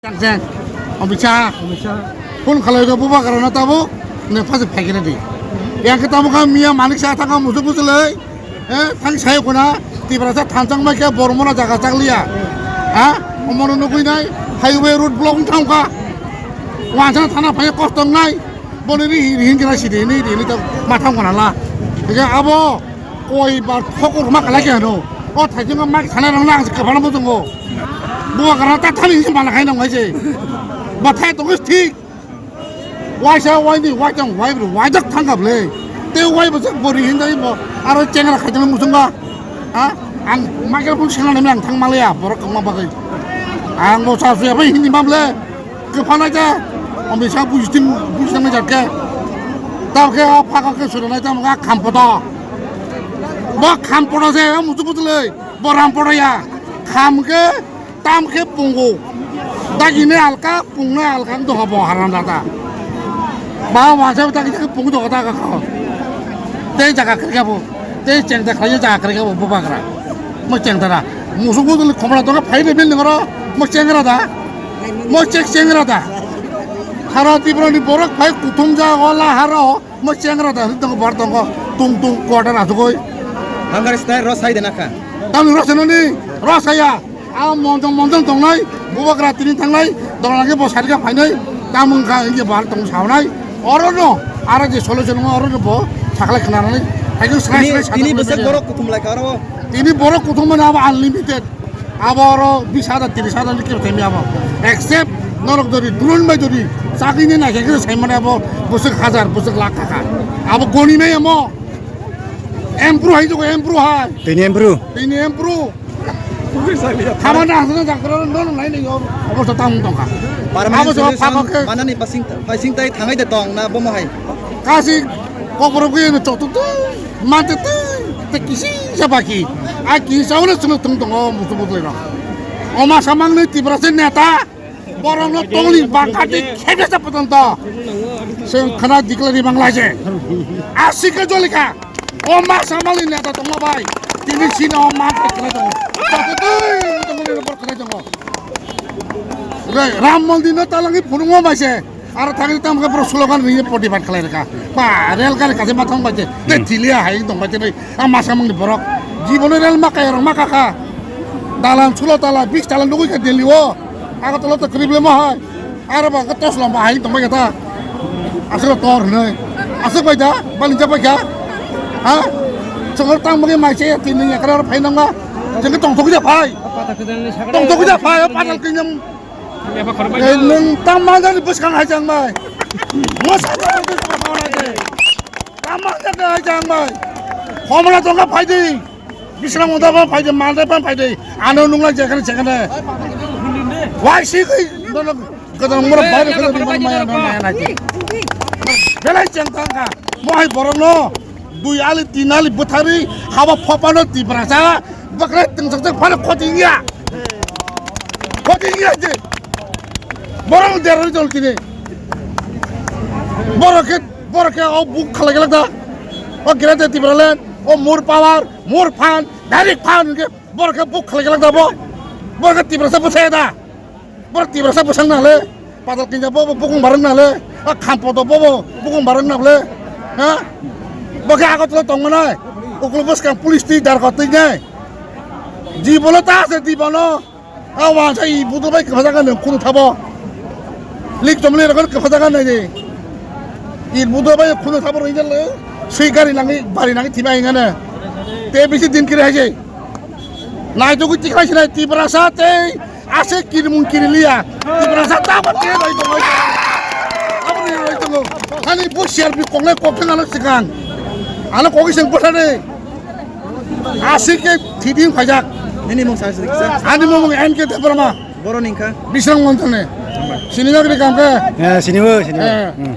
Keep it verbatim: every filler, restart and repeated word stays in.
Chang chang. Omisa. Omisa. Phone khalai do bubagra na tabo. Ne phase phaikene di. Yang ke tamo ka miya manik sa thang ka musu musu lei. Eh, thang sai ko na. Tiprasa thanchang mai ke bormona jaga chang liya. Ha? Omono nugui nai. Highway road block thang ka. Wansa thana phai kosto nai. Boni ri ri hin kena si de ni de ni to mathang ko na la. Ega abo. Koi ba thokor ma kala ke no. O thai jing ma sana rang nang ka bana mo jong o. Bubagra ta thani ni mana khai nang hai se. Ba thai to thik. Waisa waini waitang wai bro waidak thangkap le. Te wai bwswk bori hindai bo aro chengra khaitang musungba. Ha? Ang microphone sengna nang thang malaya borok kwma bagwi. Ang bo sa suya bai hindi mamle. Kwphanai ta. Omisa bujiting bujitang jat khe. Tab khe a phaka khe suranai ta manga khampoto. Bo khampoto se mutu mutu le. Bo rampoto ya. Kham khe Tam khe pungo. Dagini alka, pungna alka wng tongkha bo haram dada. Ba wansa dagi dagi pung tongkha daga kha. Tei jaga khrikha bo. Tei chengda khlai jaga khrikha bo bubagra. Mo chengda da. Musuk musuk ni khomla tongkha phai de building oro. Mo chengra da. Mo chek chengra da. Hara Tripura ni borok phai kuthum jaga o la haro. Mo chengra da hwdongo bar tongo tung tung quarter asugoi. Hangari style ro sai de nakha. Tamo ro sanani ro saya. A monjong monjong tongnai bubagra tini thangnai dongla lagi bo sarika phainai tamung kha inge bar tong saunai. Oro no ara je solution mo oro no bo saklai khnanani. Hai srai srai. Tini bwswk borok kuthum lai kha oro. Tini borok kuthum mane abo unlimited. Abo oro bis hajar, tiris hajar ni kebo thaimi abo. Except norok jodi drone bai jodi chagini naikhe khe sai mane abo bwswk hajar, bwswk lakh taka. Abo goni nai amo. Empru hai jogo empru hai. Tini empru. Tini empru. Hamana hasana jakra no no nai nai obosta tang tongkha. Permanent abo jogo solution phakok khe manani pasing, pasing tai thangai de tong na bomo hai. Kasi kokborok gwi no chotu tu mate tu te kisi sa baki. A kisa wala sunu tung tongo musu musu ro. Oma samang ni Tiprasa neta. Borok no tongli bangkati khebe sa potonto. Seng khana dikla di bangla je. Asik ke jolika. Oma samang ni neta tongo bai. Tini sini oma ke kena tongo. Joto tui tongo ni bor kena tongo. Ram Mondir no talangi phunungo bai se. Aro thangwi tamo khe borok slogan ringwi protibad khlai rwkha. Ba, rel gari kaisa ma thang bai se. Tei thiliya hai wng tong bai se, a ma samung ni borok. Jibono rel ma kaya rok ma kakha. Dalan sulo tala, bis tala nugwi kha Delhi o. Agartala to kwrwi bwlai ma hai. Aro ba khe tos lamba hai wng tong bai kha ta. Aswk tor hwnwi. Aswk bai da, bani ja bai kha. Ha? Chwng tang bagwi mai se tini yakra aro phai nang ma. Jeng tong thok ja phai. Tong thok ja phai, o patal kingdom. Ei, nwng tamo manjani bwskang hai chang bai. Mwsa tamo bwskang hai chang bai. Tamo manjani hai chang bai. Homla tongkha phaidi. Bisrang unda pa phaidi, mandai pa phaidi. Ano nungla jekhane sekhane. Wai si koi, nono gadang mura bai koi maya maya nai. Belai chang tangkha. Mohai borok no. Dui ali, tin ali bwtharwi haba phopano Tiprasa bwkrai tungsakjak phano khoti wngya. Khoti wngya je. Borok derarwi tong tini. Borok khe, borok khe o buk khalai glak da. O Greater Tipraland, o more power, more fund, direct fund hwnkhe borok khe buk khalai glak da bo. Borok khe Tiprasa bwthai da. Borok Tiprasa bwsang nang le, patal kinja bobo bukung barang nang le, a khampoto bobo bukung barang nang le, ha? Bo khe Agartala tong manai, ukul bwskang police twi darkot twi nai. Di bolo ta se di bono, a wansa i budol bai kwphajakha nwng khunu thabo. Lik tomli rokon kwphajakha nai di. I budol bai khunu thabo rwingjak le, swi gari nangwi, bari nangwi thima hingane. Te bisi din kiri hai se. Naitugwi tikhlai sinai Tiprasa tei ase kirimung kiriliya. Tiprasa tabuk khe roi tongo. Aboni roi tongo. Ani bo C R P koknai kokthang ano sikang. Ano kokisang bwthani. Ase khe thiding phaijak. Nini mung sa se kisa? Ani mung N K Debbarma. Boroni wngkha? Bisrang Montane. Sinijak ri kam khe? Eh, sinibo, sinibo. Eh. Hmm.